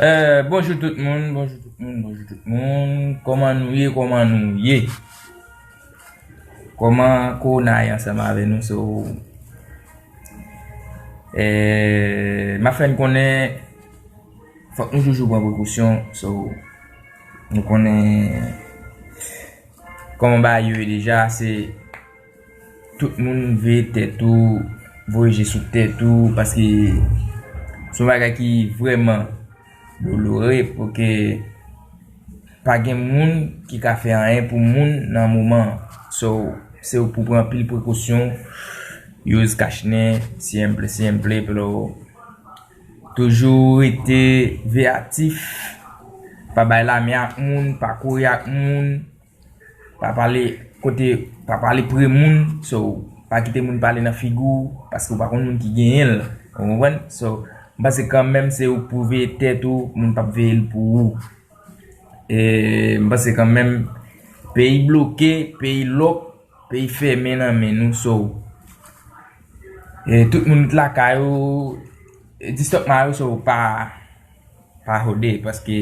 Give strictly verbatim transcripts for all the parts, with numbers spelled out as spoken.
Eh, bonjou tout moun, bonjou tout moun, bonjou tout moun. Kòman nou ye, kòman nou ye? Kòman kowona ye ansanm avè nou? So, eh, m ap fè n konnen, fòk nou toujou pran prekosyon. So, nou konnen kòman bagay yo ye deja, se tout moun veye tèt ou, voye je sou tèt ou, paske se yon bagay ki vrèman dolore, pou ke pa gen moun ki ka fè anyen pou moun nan moman an. So, se pou pran anpil prekosyon, use kachnen, siempre, siempre, pero toujou rete veyatif, pa bay lamen ak moun, pa kouri ak moun, pa pale kote, pa pale pre moun, so, pa kite moun pale nan figi w, paske w pa konn moun ki genyen l, ou konprann? So, m panse kanmenm se ou pou veye tèt ou, moun p ap veye l pou ou. E, m panse kanmenm peyi bloke, peyi lòk, peyi fèmen nan men nou, so, e, tout moun t lakay ou, e, distòkman yo, so, pa, pa jode, paske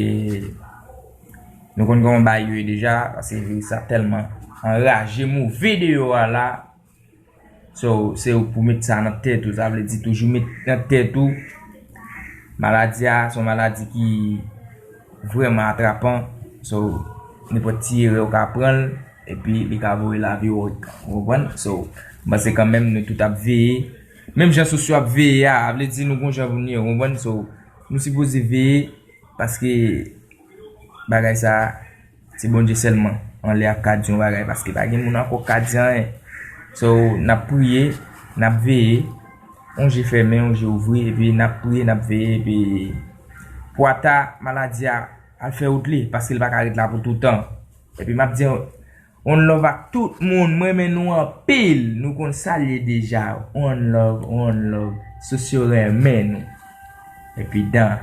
nou konn kòman bagay yo ye deja, paske viris sa tèlman anraje, move deyò a la. So, se ou pou met sa nan tèt ou, sa vle di toujou met nan tèt ou, maladi a se yon maladi ki vrèman atrapan. So, nenpòt ti erè ou ka pran l, epi li ka voye lavi w, ou konprann? So, m panse kanmenm nou tout ap veye. Menm jan sosyo ap veye a, vle di nou gon jan pou nou ye, ou konprann? So, nou sipoze veye, paske bagay sa, se Bondye sèlman anlè ap ka di yon bagay, paske pa gen moun ankò k ka di anyen. So, n ap priye, n ap veye, yon je fèmen, yon je ouvri, epi n ap priye, n ap veye, epi pou ata maladi a al fè wout li, paske l pa ka ret la pou toutan. Epi m ap di, one love ak tout moun, m renmen nou anpil, nou konn sa l ye deja, one love, one love, sosyo renmen nou. Epi dan.